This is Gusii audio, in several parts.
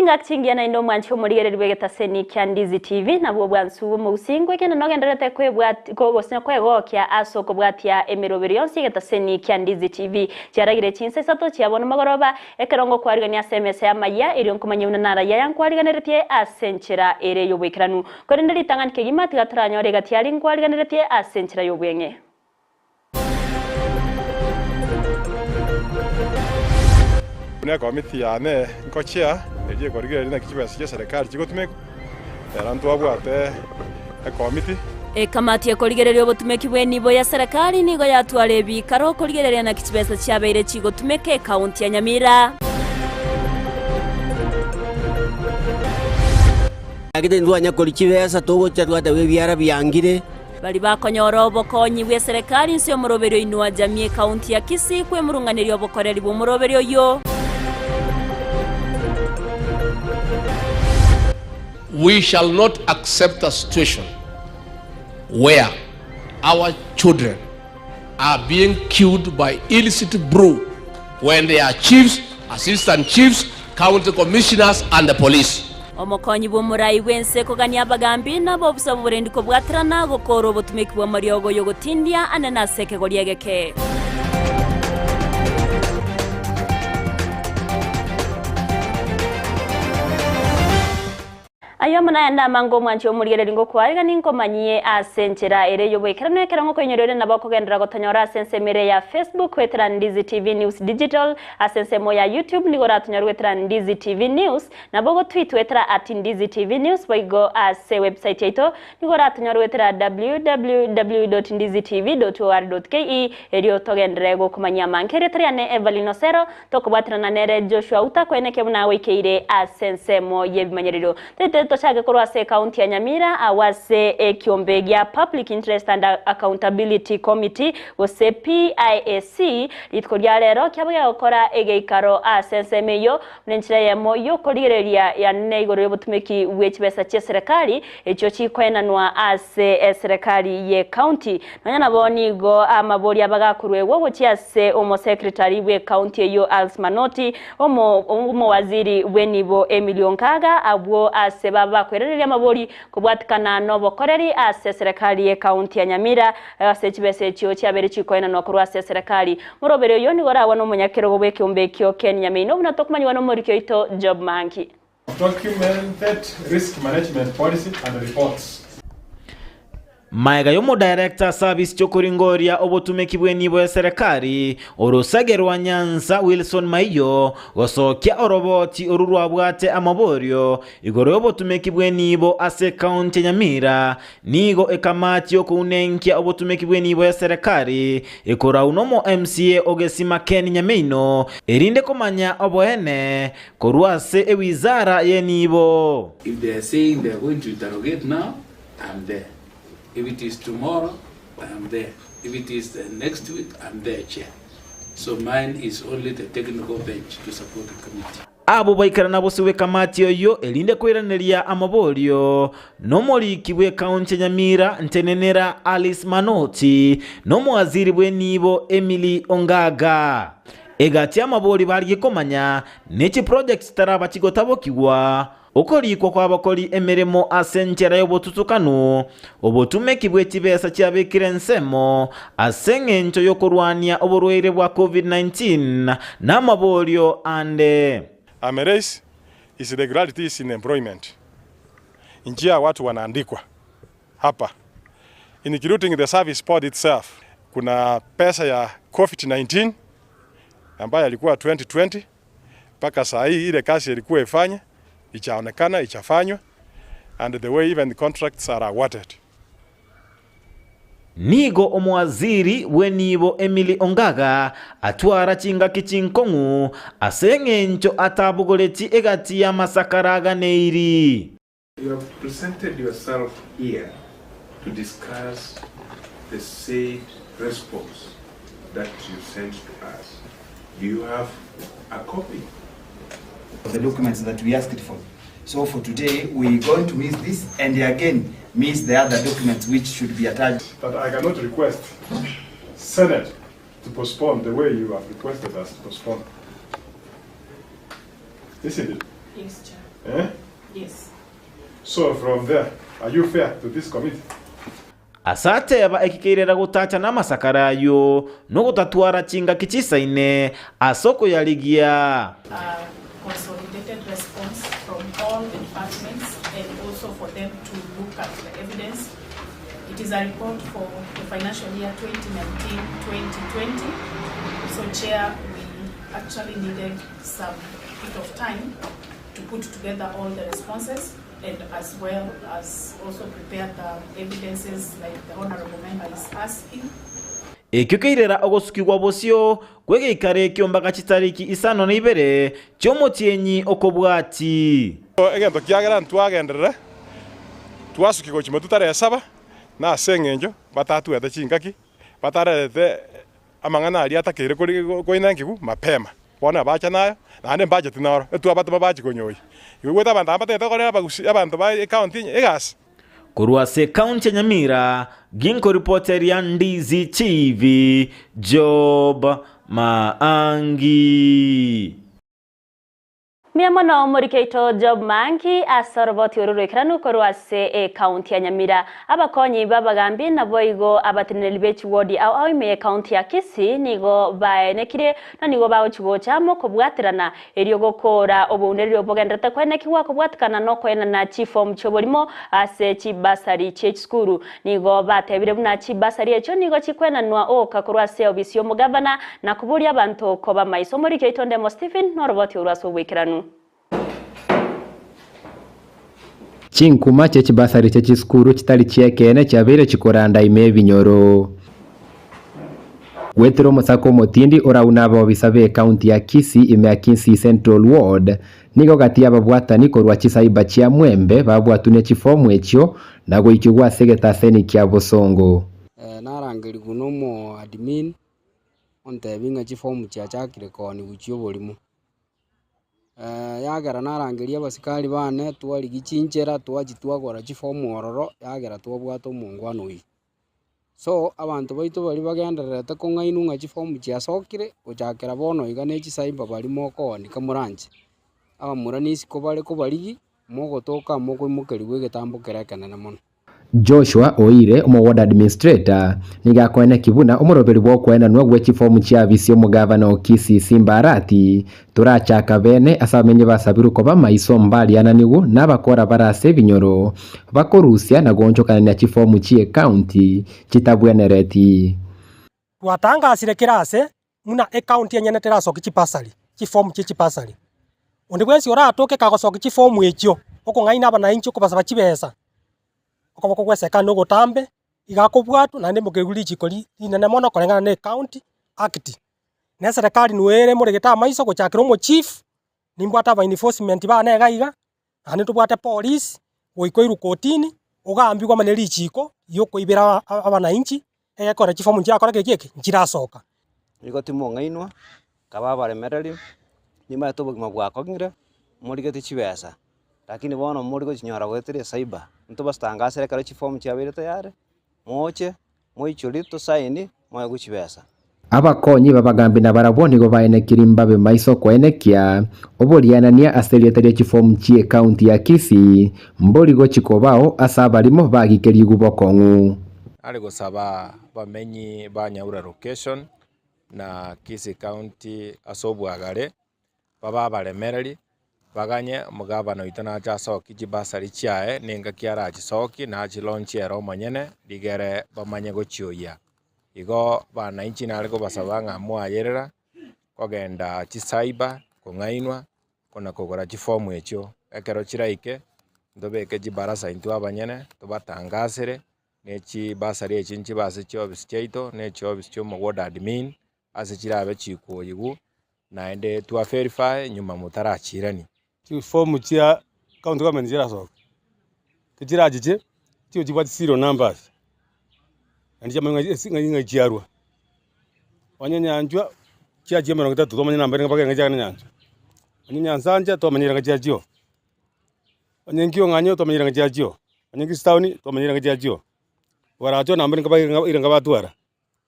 Chingaki chingiya naende omwanchi omorigereria bw'egetaseni kia Ndizi TV, nabwo obwansu bw'omogusii nkwegena nogendererete kwebwati gose kwegokia ase okobwatia emeroberi yonsi y'egetaseni kia Ndizi TV. Chiaragire chinsa isato chia bono magoroba, ekero ngokwarigania ase emesa y'amayia, erio nkomanye buna narayia yankwariganeretie ase enchera ere y'oboikeranu. Korende ritang'ani kegima tiga toranyore egati aria nkwariganeretie ase enchera y'obweng'e. Buna ekomiti yane ngochia eria ekorigereria naki chibesa chia serikali chigotumekwa, ero ntwabwate ekomiti. Ekamati ekorigereria obotumeki bw'enibo ya serikali nigo yatwara ebikaro korigereria naki chibesa chiabeire chigotumeka ekaunti ya Nyamira. Gaki tintwanya koria chibesa togocha twateba ebiara biangire. Baria bakonyora obokonyi bw'eserekari inse y'omoroberio Inua Jamii ekaunti ya Kisii kwemurung'aneria obokoreri bw'omoroberio oyio. We shall not accept a situation where our children are being killed by illicit brew when they are chiefs, assistant chiefs, county commissioners and the police. Omokonyi bw'omorai bw'ense kogania abagambi na abobisa b'oborendi kobwaterana gokoora obotumeki bw'amariogo y'ogotindia anene ase ekegori egeke. Ayio amo nayande amange omwanchi omorigereria ngokwarega ninkomanyie ase enchera ere y'oboikeranu ekero ngokoinyora ore nabo okogenderera gotonyora ase ensemo ere ya Facebook goetera Ndizi TV News Digital, ase ensemo ya YouTube nigo oratonyore goetera Ndizi TV News, nabo ogotweet goetera at Ndizi TV News boigo ase website yaito nigo oratonyore goetera www.ndizitv.or.ke erio togenderere gokomanyia amange. Erieta riane Evelyn Osero. Tokobwaterana nere Joshua utakoeneke buna agoikeire ase ensemo y'ebimanyererio. Toite tochake korwa ase ecounty ya Nyamira agwo ase ekiombe gia Public Interest and Accountability Committee gose PIAC rituko ria rero kiabo gegokora egeikaro ase ensemo eyio buna enchera eyemo y'okorigereria yanene igoro y'obotumeki bwe chibesa chi'eserekari echio chikoenanwa ase eserekari ye county. Nonya nabo nigo amaboria bagakoruegwa gochia ase omosekretari bw'ecounty eyio Alice Manoti, omowaziri bw'enibo Emily Onkaga, abwo ase baba bakoiraneria amabori kobwatikana nobokoreri ase eserekari y'ecounty ya Nyamira ase chibesa echio chiabeire chikoenanwa korwa ase eserekari. Moroberi oyio nigo oragwe nomonyakerogo bw'ekeombe ekio Ken Nyameino buna tokomanyigwa nomoriki oito Job Mangi. Documented risk management policy and reports. Magega y'omodirector service chiokoringoria obotumeki bw'enibo y'eserekari, orosage rwa Nyanza Wilson Maiyo, gosokia oroboti oru rwabwate amaborio igoro y'obotumeki bw'enibo ase ekaunti ya Nyamira, nigo ekamati y'okounenkia obotumeki bw'enibo y'eserekari ekorau nomo MCA o Gesima Ken Nyameino erinde komanya oboene Korwa ase ewizara y'enibo. If they are saying they are going to interrogate now, I am there. If it is tomorrow, I am there. If it is the next week, I am there, Chair. So mine is only the technical bench to support the committee. Abwo baikerana bosio bw'ekamati oyio erinde koiraneria amaborio, nomoriki bw'ekaunti ya Nyamira Ntenenera Alice Manoti, na omowaziri bw'enibo Emily Ongaga. Egati y'amabori barigie komanya ne chiproject chitaraba chigotabokigwa, okorikwa kw'abakori emeremo ase enchera y'obotutukanu, obotumeki bwe chibesa chiabekire ensemo ase eng'encho y'okorwania oborwaire bwa Covid-19 na amaborio ande. Ameraise irregularities in employment, Njia watu wanaandikwa hapa including the service board itself. Kuna pesa ya Covid-19 ambayo ilikuwa 2020 mpaka saa hii ile kazi ilikuwa ifanye ichaonekana ichafanywa and the way even the contracts are awarded. Nigo omowaziri bw'enibo Emily Ongaga atwara chingaki chinkong'u ase eng'encho atabogoreti egati y'amasakara aganeiri. You have presented yourself here to discuss the said response that you sent to us. Do you have a copy? of the documents that we asked for. So for today, we're going to miss this and again miss the other documents which should be attached. But I cannot request Senate to postpone the way you have requested us to postpone. Isn't it? Yes, Chair. Eh? Yes. So from there, are you fair to this committee? Ase ateba eki keirera gotacha namasakara ayio, nogotatwara chingaki chisaine ase okoyarigia. A consolidated response from all the departments and also for them to look at the evidence. It is a report for the financial year 2019-2020. So Chair, we actually needed some bit of time to put together all the responses and as well as also prepare the evidences like the honorable member is asking. Ekio keirera ogosukigwa bosio kw'egeikaro ekio mpaka chitariki isano na ibere chi'omotienyi okobwati. Egento kiagera ntwagenderere twasukigwa gochia motwe taresaba, nase engencho batatwete chingaki, batarerete amang'ana aria atakeire koinankigwa mapema. Bono abacha nayo, naende embacheti noro, etwabatoma bachie konyoyia. Igo igwete abanto aba mbatagete gokorera abagusi abanto ba ecounty eye egasi. Korwa ase ekaunti ya Nyamira, ginkoripoteria Ndizi TV, Job Maangi. Mbuya mono omoriki oito Job Maangi ase oroboti oro rw'ekeranu korwa ase ecounty ya Nyamira. Abakonyi b'abagambi naboigo abateneneri be chiwodi ao ao ime y'ecounty ya Kisii nigo baenekire na nigo bagochi gocha amo kobwaterana erio gokoora obounereri obogenderete koenekigwa kobwatekana nokoenana chifomu chi'oborimo ase chibasari chi'echisukuru. Nigo batebire buna chibasari echio nigo chikwenanwa oka korwa ase obisi y'omogavana na koboria abanto koba maiso. Omoriki oito Ndemo Stephen noroboti orwo ase oboikeranu. Chinkuma chie chibasari chie chisukuru chitari chi'ekeene chiabeire chikoranda ime ebinyoro. Gwetera omosako omotindi oraune abaobisa b'ecounty ya Kisii ime ya Kisii Central Ward, nigo gati y'ababwatani korwa chisaiba chia Mwembe babwatwe ne chifomu echio na goikigwa ase egetaseni kia Bosongo. Narangerigwe na omo admin, ontebia ng'a chifomu chiachakire kooniwa chi'oborimo. Yagera narangeria abasikari bane, twarigia chinchera, twachia twagora chifomu ororo, yagera twabwata omongwana oyio. So, abanto baito baria bagendererete kong'ainwa ng'a chifomu chiasokire, gochakera bono iga ne chicyber baria mokoonika moranche, abamura nisiko bare kobarigia, mogotoka mokoimokerigwa egetambo kere ekenene mono. Joshua Oire, omo-ward administrator, nigo akoeneki buna omoroberi bw'okoenanwa gwe chifomu chi'abisi omogavana o Kisii Simba Arati, Torachaka bene ase abamenyi basabirwe koba maiso mbariananigwe nabakora bare ase ebinyoro, bakorusia na goonchokanania chifomu chi'ecounty chitabwenereti. Twatangasire kera ase buna ecounty enyene terasoki chibasari, chifomu chie chibasari. Onde bwensi oratoke kagosokia chifomu echio, okong'aina abanainchi okobasaba chibesa, okoboko gwe serikali nogotambe, iga akobwatwa naende mokerigwe richiko rinene mono koreng'ana na ecounty act. Na eserekari nigo ere moregete amaiso gochakera omochief, nimbwate aba enforcement bane iga iga, naende ntobwate police, goika oirwe kotini, ogambigwe amo ne richiko riokoibera abanainchi, egekora chifomu nchirakora ki eke? Nchirasoka. Nigo timong'ainwa, kaba abaremereri, nimanyete obogima bwakong'ire, morigete chibesa, lakini bono mori gochinyora goetera ecyber, ntobastangasere ekero chiform chiabeire tayari, moche. Moichorie tosaini moegwe chibesa. Abakonyi b'abagambi nabarabwo nigo baenekirie mbabe maiso koenekia oborianania ase erieta rie chifomu chi'ecounty ya Kisii mbori gochi kobao ase abarimo bagikerigwe bokong'u. Are gosaba abamenyi ba Nyaura Location na Kisii County ase obwagare babe abaremereri, baganye omogabana oito nache asokie chibasari chiaye, na engaki arachisokie nachilaunchie ere omonyene, rigere bamanye gochioyia. Igo bananchi nare kobasaba ng'a mwayerera, kogenda chicyber, kong'ainwa, kona kogora chifomu echio. Ekero chiraike, ntobeke chibarasa intwe abanyene, tobatangasere, ne chibasari echi nchibe ase chiofisi chiaito, na echiofisi chia omo ward admin, ase chirabe chikoyigwa, naende twa verify nyuma motarachirania. Chifomu chia county government chirasoka, tichirachiche chibe chibwate serial numbers, naende chiamanya ng'a esi ng'ai ng'ai chiarwa. Onye nyanchwa chiachia emerongo etato twamanya namba ere mpaka eng'ai chiagenda nyanchwa, onye nyansancha twamanyire ng'a chiachia oo, onye nkiong'anyo twamanyire ng'a chiachia oo, onye kisii town twamanyire ng'a chiachia oo, baracho namba ere nka ere nka batwara.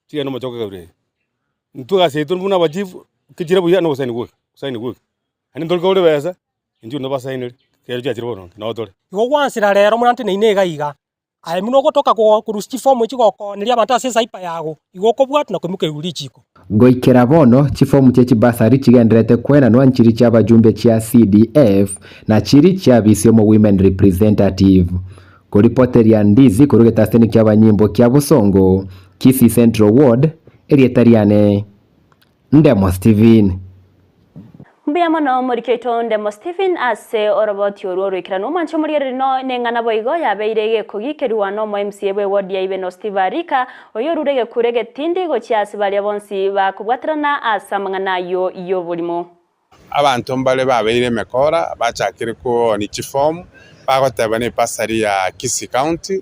Chigende omochoko ekabira eye. Intwe egasi yaito buna abachifu, kechire buya na ogosaini gwoka, gosaini gwoka. Naende ntori kogora ebesa, intwe ntobasainere. Ekero chiachire boronge, noo tore. Igo gwansera rero morante nainwe iga iga, aye buna ogotoka korusia chifomu echi gokooneria abanto ase esaipa yago, igo okobwatwa na koimokerigwa richiiko. Goikera bono, chifomu chie chibasari chigendererete kwenanwa nchiri chi'abajumbe chia CDF na chiri chi'abisi omo Women Representative. Koripoteria Ndizi korwa egetaseni ki'abanyimbo kia Bosongo, Kisii Central Ward, erieta riane Ndemo Stephen. Mbuya mono omoriki oito Ndemo Stephen ase oroboti orwo oroikeranu. Omwanche omorigereri no neng'ana boigo yabeire egekogi kerigwa nomo MCA bwe ward ya Ibeno Steve Arika oyio orure egekuro egetindi gochia ase baria bonsi bakobwaterana ase amang'ana ayio yoborimo. Abanto mbare babeire emekora bachakire koonia chifomu, bagoteba nebasari ya Kisii County.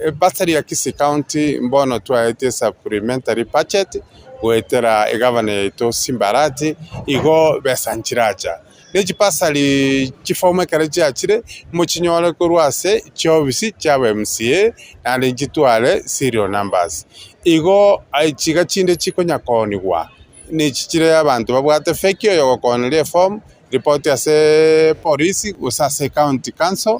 Ebasari ya Kisii County mbono twaetie supplementary budget goetera egavana yaito Simba Arati, igo besa nchiracha. Ne chibasari chifomu ekero chiachire, mochinyore korwa ase chiofisi chiaba MCA naende nchitware serial numbers. Igo chiga chinde chikonya koonigwa. Nechi chire abanto babwate feki oyogokooneria eform, ripoti ase polisi gose ase county council,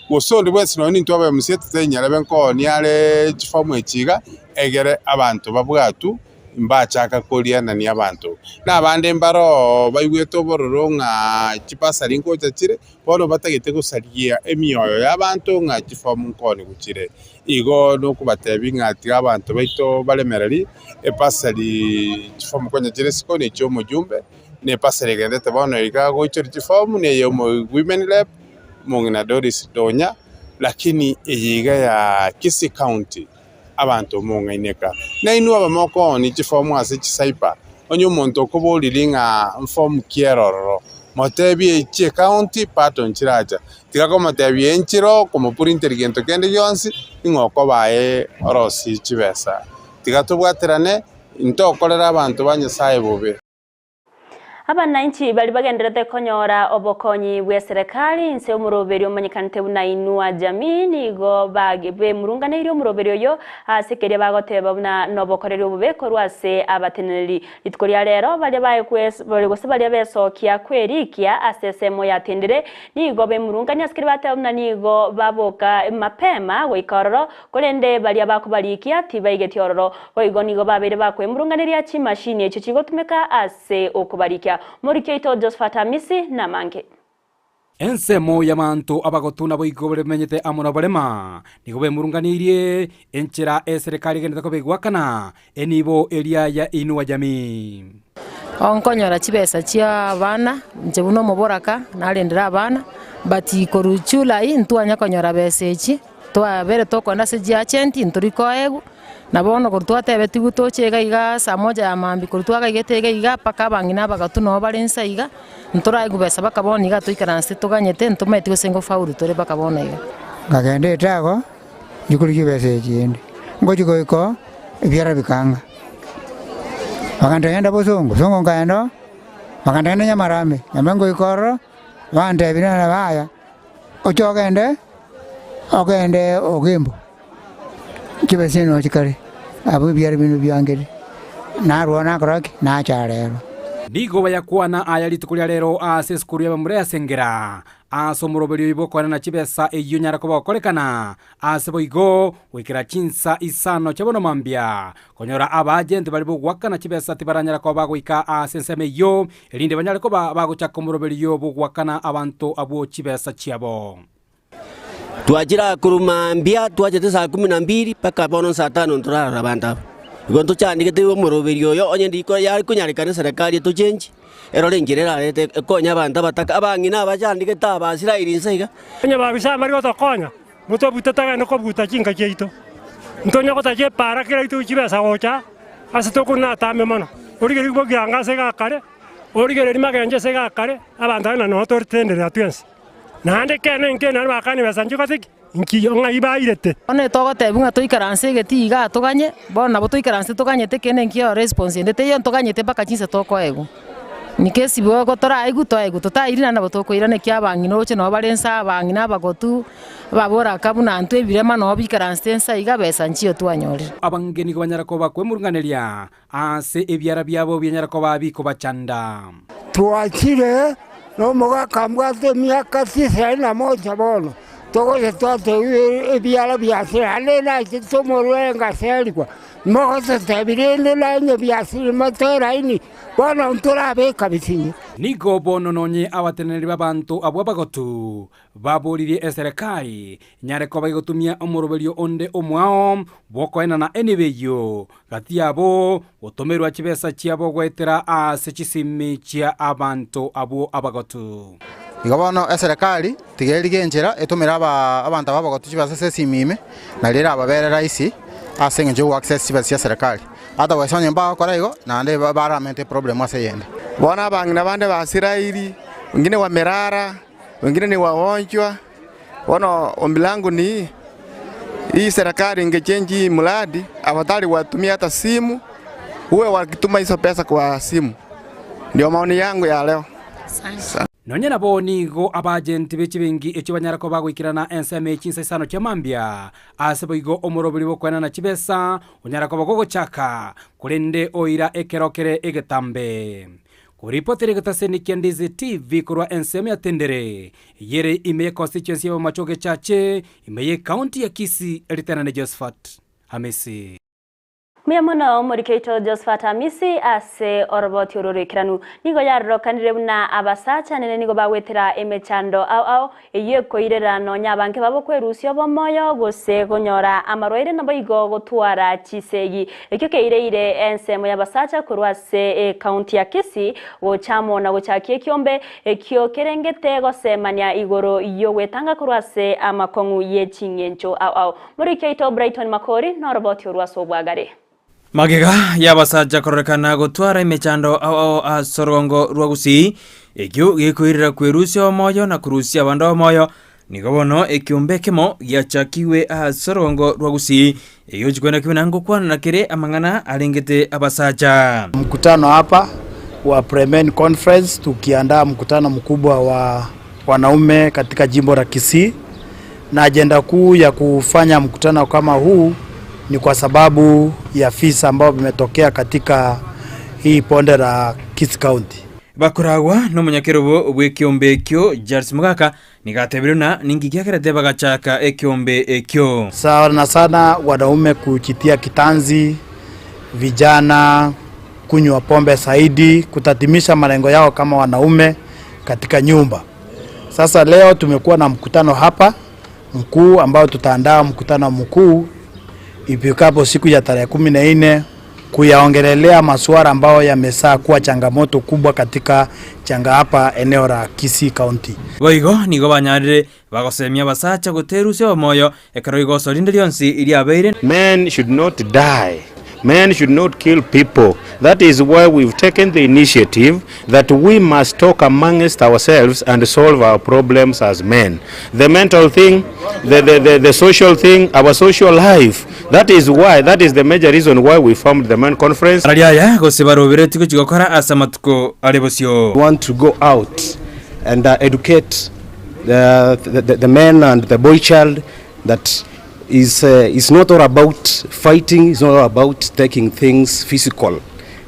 gose onde bwensi nonye nintwe aba MCA totainyarebe nkoonia are chiform echi iga, egere abanto babwatwe mbachaka korianania abanto. Na abande mbare oo baigwete obororo ng'a chibasari ngocha chire, bono batagete gosaria emioyo y'abanto ng'a chiform nkoonigwa chire. Igo nokobatebia ng'a tiga abanto baito baremereri epasari chifomu konya chire isiko na echi'omojumbe, na epasari egenderete bono iga goichoria chifomu na eye omo women rep, omong'ina Doris Donya, lakini eye iga ya Kisii County abanto mong'aineka. Nainwe abamokoonia chifomu ase chicyber, onye omonto okoboriri ng'a nfomu ki ere ororo, motebie chi'ecounty pato nchiracha. Tiga komotebia enchera okomoprinteria gento kende gionsi, ing'o okoba aye orosie chibesa. Tiga tobwaterane, intokorere abanto ba Nyasae bobe. Abananchi baria bagendererete konyora obokonyi bw'eserekari inse y'omoroberi omanyekanete buna Inua Jamii nigo bemurunganeirie omoroberi oyo ase keria bagoteba buna nobokoreri obobe korwa ase abateneneri. Rituko ria rero baria gose baria besokia kwerikia ase esemo yatendire Nigo bemurungania ase keria bateba buna nigo baboka mapema goika ororo, korende baria bakobarikia tibaigeti ororo. Boigo nigo babeire bakwemurunganeria chimashini echio chigotumeka ase okobarikia. Omoriki oito Josephat Amisi namange. Ensemo y'abanto abagotu naboigo baria bamenyete amo noborema, nigo bemurunganeirie enchera eserekari egenderete koba egoakana Enibo eria ya Inua Jamii. Nkonyora chibesa chia abana, inche buna omoboraka narendire abana, but korwa July ntwanya konyora besa echi, twabere tokogenda ase chiagent ntori koegwa, na bono korwa twatebetigwe toche iga iga saa moja ya mambia korwa twagaigete iga iga mpaka abang'ina abagatu nabo bare nsa iga, ntoraegwa besa mpaka bono iga toikaransete toganyete ntomaeti gose ngofaulu tore mpaka bono iga. Nkagenda etago. Ndikorigia ebesa echi ende, ngochia goika oo, ebiara bikanga. Bagantebia genda bosongo, bosongo nkaenda oo, bagantebia genda nyamarambe, nyamarambe ngoika ororo, bantebia nere yaya, oche ogende, ogende ogembo, chibesa echi nochikare, abwo ebiara bino biangire, narwo nakora ki? Nacha rero. Nigo bayakwana aya rituko ria rero ase esukuru y'abamura ya Sengera, Ase omoroberio oyio bw'okoenana chibesa eyio onyare koba okorekana ase boigo goikera chinsa isano chia bono mambia, konyora abaagenti baria b'ogoakana chibesa tibaranyara koba bagoika ase ensemo eyio, erinde banyare koba bagochaka omoroberio bw'ogoakana abanto abwo chibesa chiabo. Twachire korwa mambia twachete saa kumi na mbili mpaka bono saa tano ntorarora abanto aba. Igo ntochandegete omoroberio oyo onye ndiko yare konyarekana eserekari etochenchi. Erore enchera erarete ekonye abanto abataka, abang'ina abachandegete aba Asiraeli inse iga. Onye babisa mbari gotokonya, motobute togende kobuta chinka chiaito. Ntonya gotacha epaara kera rituko chibesa gocha ase tokona atambe mono. Origererie bogirango ase iga kare, origererie magencho ase iga kare, abanto abwo noo totenderera twensi. Naende ekeene nkere naende bakane besa nchigose ki? Nki ng'ai bairete? Bono togotebiwa ng'a toikaranse egetii igaa toganye, bono nabo toikaranse toganyete ekeene nkio response ende teiyo ntoganyete mpaka chinsa tokoegwa. Nika esibo igo toraigwe toegwe, totairi naende nabo tokoirana ekia abang'ina oroche nabo bare nsa abang'ina abagotu, ababoraka buna intwe ebirema nabo bikaransete nsa iga besa nchiyo twanyorire. Abange nigo banyara koba kwemurunganeria ase ebiara biabo bianyara koba bikobachanda. Twachire. Na omogaka mbwate emiaka tisaini na moja bono, togocha twatebiwa ebiara biasire, naende nachete omorwere ngaserigwa, mogototebi rende nainye biasire motoe laini, bono ntorabeka bisinyo. Nigo bono nonye abateneneri b'abanto abwo abagotu baboririe eserekari nyare koba egotumia omoroberio onde omwao bw'okoenana enibo eyio gati yabo gotomerwa chibesa chiabo goetera ase chisimi chia abanto abwo abagotu. Igo bono eserekari tiga erige enchera etomere abanto aba abagotu chibesa ase esimi ime, nario erababere rahisi ase eng'encho ya goaccess chibesa chia eserekari. Otherwise onye mbagokora igo, naende baramente eproblem ase eyende. Bono abang'ina bande basirairi, wengine wamerara, wengine ni wagonjwa. Bono ombi langu ni hii serikali ingechange hii mradi, afadhali watumie hata simu, uwe wakituma hizo pesa kwa simu. Ndio maoni yangu ya leo. Nonya nabo nigo abagenti be chibenki echio banyare koba goikerana ensemo ye chinsa isano chia mambia, ase boigo omoroberi bw'okoenana chibesa onyare koba gogochaka, korende oira ekero kere egetambe. Koripotera egetaseni kia Ndizi TV korwa ensemo ya Tendere, eyere ime ye constituency ya Bomachoge Chache, ime ye county ya Kisii, eritenane Josephat Hamisi. Mbuya mono omoriki oito Josephat Hamisi ase oroboti oro roikeranu. Nigo yarorekanire buna abasacha nene nigo bagwetera emechando ao ao Eyio ekoirera nonya abange babo kwerusia obomoyo, gose konyora amarwaire naboigo gotwara chisegi. Ekio keireire ensemo y'abasacha korwa ase ecounty ya Kisii gocha amo na gochakia ekiombe ekio kerengete gosemania igoro y'ogwetanga korwa ase amakong'u ye ching'encho ao ao. Moriki oito Brighton Makori noroboti orwo ase obwagare. Magega y'abasacha kororekana gotwara emechando ao ao ase orogongo rwa Gusii, ekio gekoirera kwerusia omoyo na korusia abande omoyo, nigo bono ekiombe ekemo giachakigwe ase orogongo rwa Gusii, ekio chikwenda kibe na ngokwanana kere amang'ana arengete abasacha. Mkutano hapa wa Pre-Men Conference tukiandaa mkutano mkubwa wa wanaume katika jimbo la Kisii na ajenda kuu ya kufanya mkutano kama huu ni kwa sababu ya visa ambavyo vimetokea katika hii bonde la Kisii County. Bakoragwa nomonyakerobo bw'ekiombe ekio Charles Mogaka nigo atebirie buna ninki giagerete bagachaka ekiombe ekio. Sana sana wanaume kujitia kitanzi, vijana kunywa pombe zaidi, kutatimisha malengo yao kama wanaume katika nyumba. Sasa leo tumekuwa na mkutano hapa mkuu ambao tutaandaa mkutano mkuu ifikapo siku ya tarehe 14 kuyaongelelea masuala ambayo yamesaa kuwa changamoto kubwa katika changa hapa eneo la Kisii County. Boigo nigo banyarire bagosemia abasacha goterusia omoyo ekero igoso rinde rionsi riabeire. Men should not die, men should not kill people, that is why we've taken the initiative that we must talk amongst ourselves and solve our problems as men. The mental thing, the, the, the, the social thing, our social life. That is why, that is the major reason why we formed the men conference. Araria aya gose baroberetie gochia gokora ase amatuko are bosio. We want to go out and uh, educate the, the, the men and the boy child that is, uh, is not all about fighting, it's not all about taking things physical.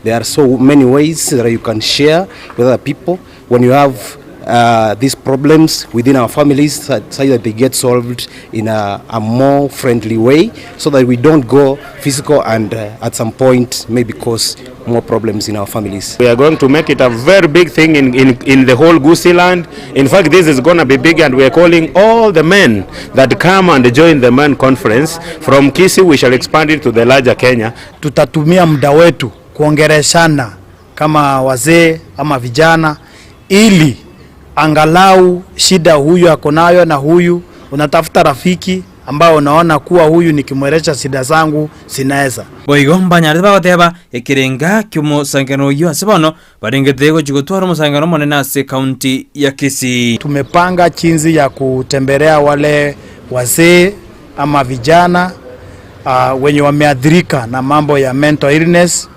There are so many ways that you can share with other people when you have uh, these problems within our families such that they get solved in a, a more friendly way so that we don't go physical and uh, at some point maybe cause more problems in our families. We are going to make it a very big thing in, in, in the whole Gusii land. In fact, this is going to be big and we are calling all the men that come and join the men conference. From Kisii, we shall expand it to the larger Kenya. Tutatumia muda wetu kuongeleshana kama wazee ama vijana, ili angalau shida huyu ako nayo na huyu, unatafuta rafiki ambao unaona kuwa huyu nikimwelesha shida zangu zinaweza. Boigo mbanyarete bagoteba ekerenga ki'omosangerano oyio ase bono barengete gochia gotwara omosangerano omonene ase ekaunti ya Kisii. Tumepanga chinzi ya kutembelea wale wazee ama vijana uh, wenye wameathirika na mambo ya mental illness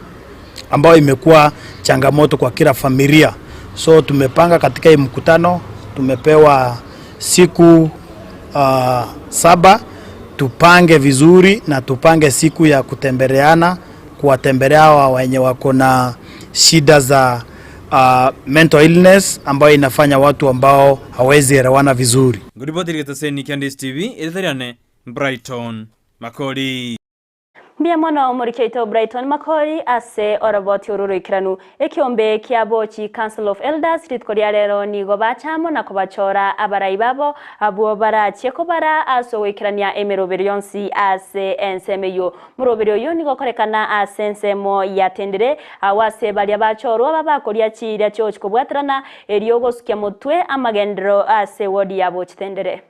ambayo imekuwa changamoto kwa kila familia. So tumepanga katika hii mkutano, tumepewa siku 7 tupange vizuri na tupange siku ya kutembeleana, kuwatembelea hawa wenye wako na shida za Mental illness ambayo inafanya watu ambao hawawezi elewana vizuri. Ngoripoti rigetaseni kia Ndisi TV, erieta riane Brighton Makori. Mbuya mono omoriki oito Brighton Makori ase oroboti oru roikeranu. Ekiombe kia Bochi Council of Elders rituko ria rero nigo bacha amo na kobachora abarai babo abwo barachie kobara ase ogoikerania emeroberi yonsi ase ensemo eyio. Moroberi oyio nigo okorekana ase ensemo ya Tendere, agwo ase baria bachorwa babakoria chiira chiogochia kobwaterana erio gosukia motwe amagenderero ase ewodi ya Bochi Tendere.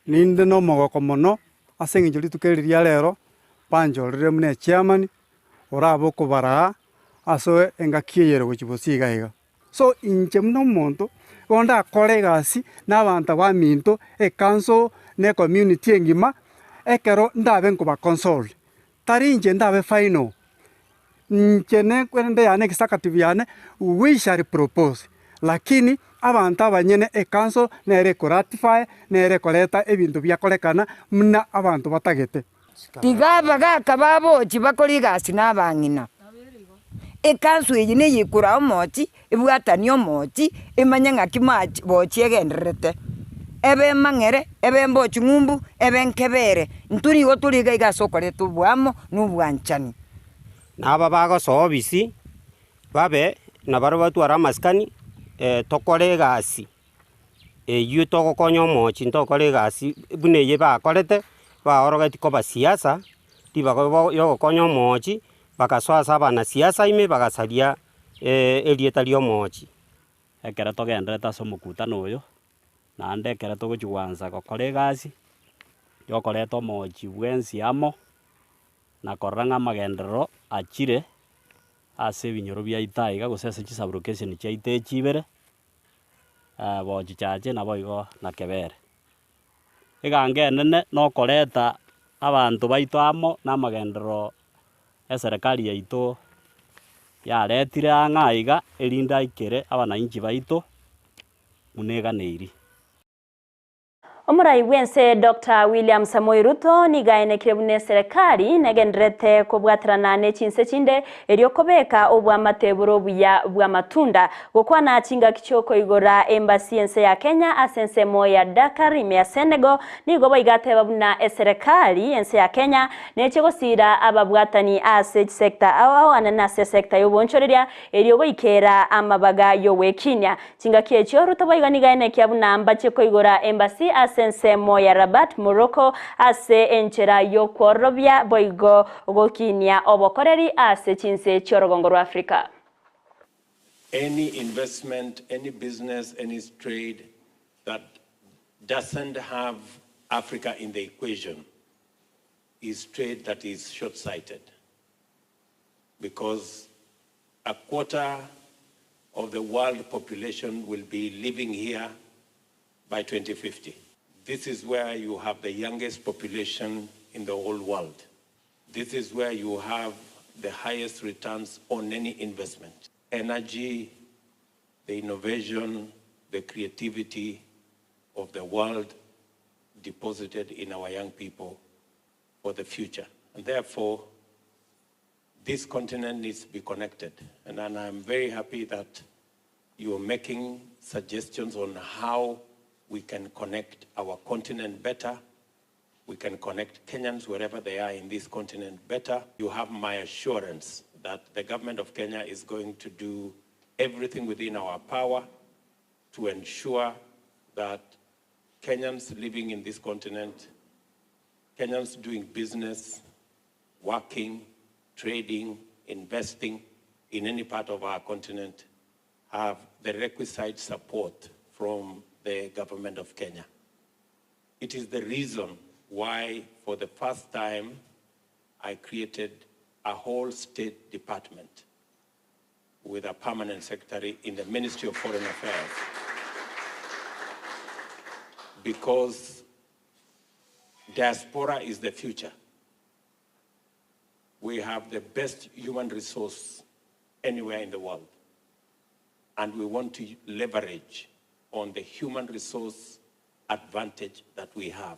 Ninde nomogoko mono ase eng'encho rituko eri ria rero banchorire buna echairman, orabe okobaraa ase engaki eye ere gochia bosio iga iga. So inche buna omonto, igo ndakore egasi na abanto baminto, ecouncil, na ecommunity engima, ekero ndabe nkoba consult, tari inche ndabe final, inche ne ekwende yane executive yane, we shall propose, lakini abanto abanyene ecouncil nere ekoratify, nere ekoreta ebinto biakorekana buna abanto batagete. Tiga abagaaka babochie bakore egasi na abang'ina. Ekansu eye neyekora omochi, ebwatanie omochi, emanye ng'aki machi bochie egendererete. Ebe emang'ere, ebe mbochi ng'umbu, ebe nkebere, intwe nigo tore iga iga ase okoreta oboamo na obwanchani. Na aba bagosoa obisi, babe nabarabwo batware amasikani, tokore egasi. Eyio togokonya omochi ntokore egasi buna eye bakorete, baorogeti koba siasa, ribaga bo yogokonya omochi, bagasoa ase abanasiasa ime bagasaria erieta ria omochi. Ekero togenderete ase omokutano oyo, naende ekero togochia goansa gokora egasi, ya okoreta omochi bwensi amo, na korora ng'a amagenderero achire ase ebinyoro biaito aiga gose ase chisublocation chiaito echi ibere. Bochichache naboigo na kebere. Egango enene nokoreta abanto baito amo na amagenderero eserekari yaito yaretire ang'e aiga erinde aikere abanainchi baito buna eganeiri. Omorai bw'ense Doctor William Samoei Ruto nigo aenekire buna eserekari negendererete kobwaterana ne chinse chinde erio kobeka obwamate bore obuya bw'amatunda. Gokwana chingaki chiokoigora embassy y'ense ya Kenya ase ensemo ya Dakar ime ya Senegal nigo boigo ateba buna eserekari y'ense ya Kenya neche gosiira ababwatani ase chisector ao ao anene ase esector y'oboonchoreria erio goikera amabaga y'ogwekinia. Chingaki echio Ruto boigo nigo aenekia buna mbachie koigora embassy ase ensemo ya Rabat, Morocco ase enchera y'okwororobia boigo gokinia obokoreri ase chinse chi'orogongo rwa Africa. Any investment, any business, any trade that doesn't have Africa in the equation is trade that is short-sighted because a quarter of the world population will be living here by 2050. This is where you have the youngest population in the whole world. This is where you have the highest returns on any investment. Energy, the innovation, the creativity of the world deposited in our young people for the future. And therefore, this continent needs to be connected. And, and I'm very happy that you are making suggestions on how we can connect our continent better. We can connect Kenyans wherever they are in this continent better. You have my assurance that the government of Kenya is going to do everything within our power to ensure that Kenyans living in this continent, Kenyans doing business, working, trading, investing in any part of our continent have the requisite support from the government of Kenya. It is the reason why, for the first time, I created a whole state department with a permanent secretary in the Ministry of Foreign Affairs. Because diaspora is the future. We have the best human resource anywhere in the world. And we want to leverage on the human resource advantage that we have.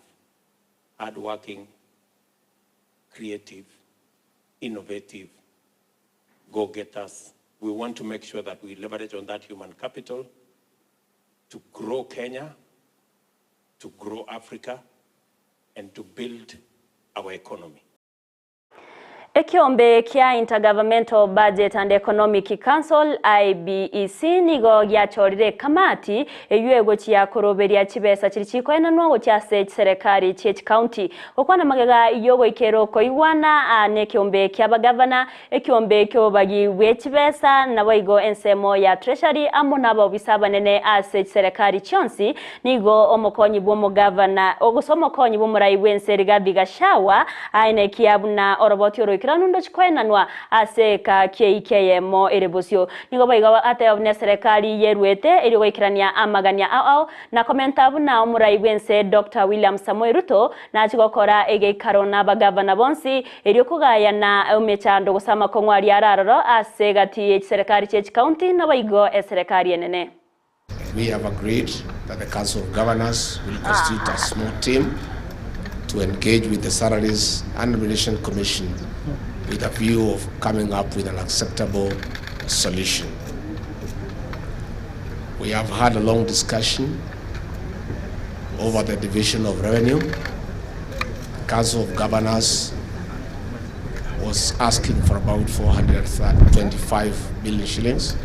Hardworking, creative, innovative, go-getters. We want to make sure that we leverage on that human capital to grow Kenya, to grow Africa, and to build our economy. Ekeombe kia Intergovernmental Budget and Economic Council, IBEC, nigo giachorire ekamati eyio egochia koroberia chibesa chiria chikoenanwa gochia ase chiserekari chie chikaunti. Gokwana magega y'ogoikera okoigwana nekeombe ki'abagavana, ekeombe ki'obobagi bwe chibesa, naboigo ensemo ya Treasury amo nabaobisa abanene ase chiserekari chionsi, nigo omokonyi bw'omogavana gose omokonyi bw'omorai bw'ense Rigathi Gachagua aenekia buna oroboti oroikeranu ndochi koenanwa ase eka ki'eiki eyemo ere bosio. Nigo boigo ateba buna eserekari yeruete erio goikerania amagania ao ao na komenta buna omorai bw'ense Doctor William Samoei Ruto nachi gokora egeikaro nabagavana bonsi erio kogayana emechando gose amakong'u aria araroro ase egati ye chiserekari chie chikaunti naboigo eserekari enene. We have agreed that the Council of Governors will constitute a small team to engage with the Salaries and Remuneration Commission with a view of coming up with an acceptable solution. We have had a long discussion over the division of revenue. The Council of Governors was asking for about 425 billion shillings.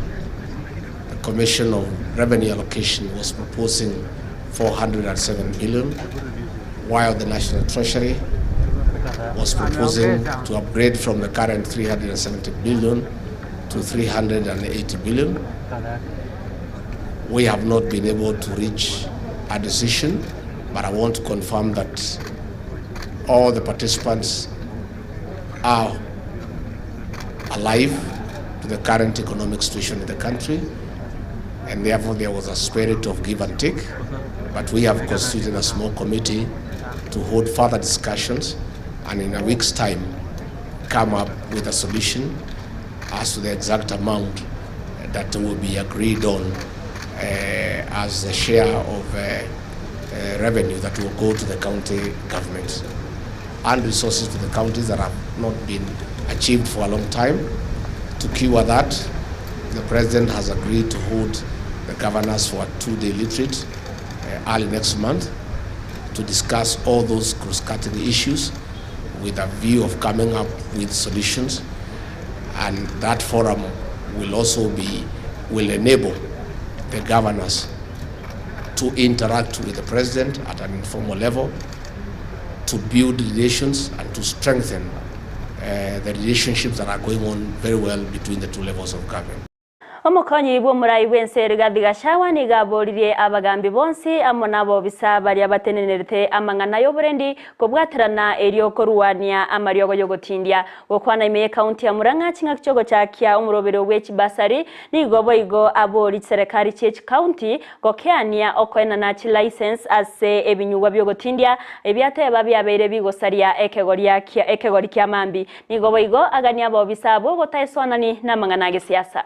The Commission of Revenue Allocation was proposing 407 billion, while the National Treasury was proposing to upgrade from the current 370 billion to 380 billion. We have not been able to reach a decision, but I want to confirm that all the participants are alive to the current economic situation in the country, and therefore there was a spirit of give and take. But we have constituted a small committee to hold further discussions and in a week's time come up with a solution as to the exact amount that will be agreed on uh, as the share of uh, uh, revenue that will go to the county governments and resources to the counties that have not been achieved for a long time. To cure that, the president has agreed to hold the governors for a two-day retreat uh, early next month to discuss all those cross-cutting issues with a view of coming up with solutions. And that forum will also be, will enable the governors to interact with the president at an informal level, to build relations and to strengthen uh, the relationships that are going on very well between the two levels of government. Omokonyi bw'omorai bw'ense Rigathi Gachagua nigo aboririe abagambi bonsi amo nabobisa baria batenenerete amang'ana y'oborendi kobwaterana erio koruania amariogo y'ogotindia. Gokwana ime y'ekaunti ya Murang'a ching'aki chi'ogochakia omorobero bwe chibasari nigo boigo abori chiserekari chie chikaunti gokeania okoenana chilicence ase ebinyugwa bi'ogotindia ebiateba biabeire bigosaria ekegoria ekegori kia mambi. Nigo boigo agania abobisa abwo gotaesoanani namang'ana a gesiasa.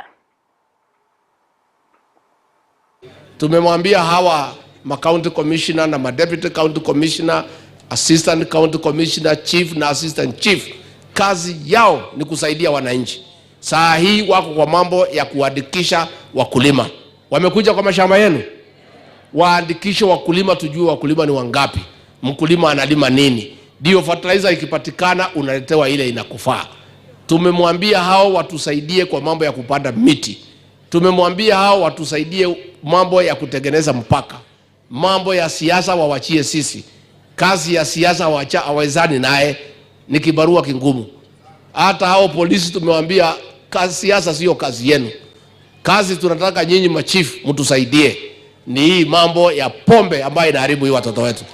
Tumemwambia hawa ma county commissioner na ma deputy county commissioner, assistant county commissioner, chief na assistant chief, kazi yao ni kusaidia wananchi. Saa hii wako kwa mambo ya kuandikisha wakulima. Wamekuja kwa mashamba yenu, waandikishe wakulima, tujue wakulima ni wangapi, mkulima analima nini, ndio fertilizer ikipatikana unaletewa ile inakufaa. Tumemwambia hao watusaidie kwa mambo ya kupanda miti. Tumemwambia hao watusaidie mambo ya kutengeneza mpaka. Mambo ya siasa wawachie sisi. Kazi ya siasa wacha hawezani naye, ni kibarua kingumu. Hata hao polisi tumewambia kazi siasa sio kazi yenu. Kazi tunataka nyinyi machifu mtusaidie ni hii mambo ya pombe ambayo inaharibu hii watoto wetu.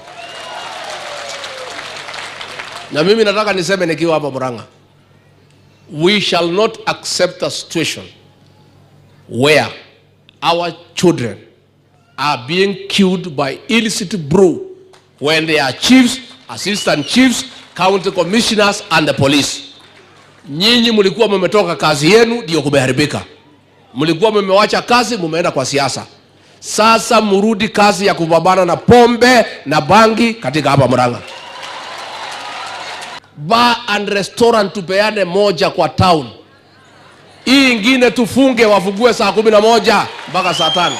Na mimi nataka niseme nikiwa hapa Murang'a, we shall not accept a situation where our children are being killed by illicit brew when they are chiefs, assistant chiefs, county commissioners and the police. Nyinyi mlikuwa mmetoka kazi yenu ndio kumeharibika. Mlikuwa mmewacha kazi mumeenda kwa siasa. Sasa mrudi kazi ya kupambana na pombe na bangi katika hapa Murang'a. Bar and restaurant tupeane moja kwa town. Hii ingine tufunge, wafungue saa 11 mpaka saa 5.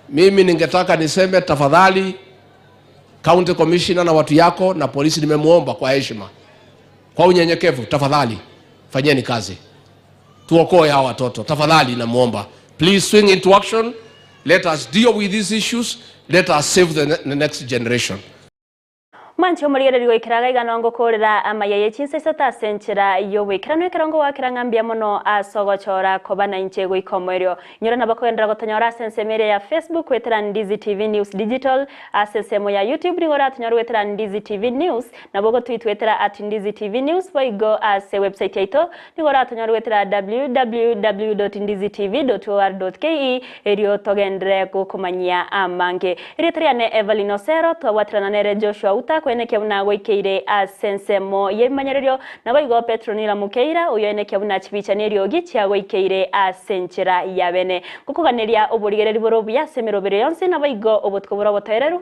Mimi ningetaka niseme tafadhali, county commissioner na watu yako na polisi, nimemwomba kwa heshima, kwa unyenyekevu, tafadhali fanyeni kazi, tuokoe hawa watoto tafadhali, namwomba please swing into action, let us deal with these issues, let us save the, ne the next generation. Mwanche omorigereria goikera iga iga ngokorera amaya ye chinsa isato ase enchera y'oboikeranu ekero ngowakera ng'a mbuya mono ase ogochora koba na inche goika omoerio. Inyora nabo kogenderera gotonyora ase ensemo eria ya Facebook goetera Ndizi TV News Digital, ase ensemo ya YouTube nigo oratonyore goetera Ndizi TV News, nabo ogotwitwetera at Ndizi TV News, boigo ase website yaito Nigo oratonyore goetera www.ndizitv.or.ke erio togenderere gokomanyia amange. Erieta riane Evelyn Osero, twabwaterana nere Joshua Uta koenekia buna goikeire ase ensemo y'ebimanyererio, naboigo Petronila Mukeira oyo oenekia buna chibicha neriogi chiagoikeire ase enchera ya bene. Ngokoganeria oborigereri bore obuya ase emeroberio yonsi naboigo obotuko bore obotoereru.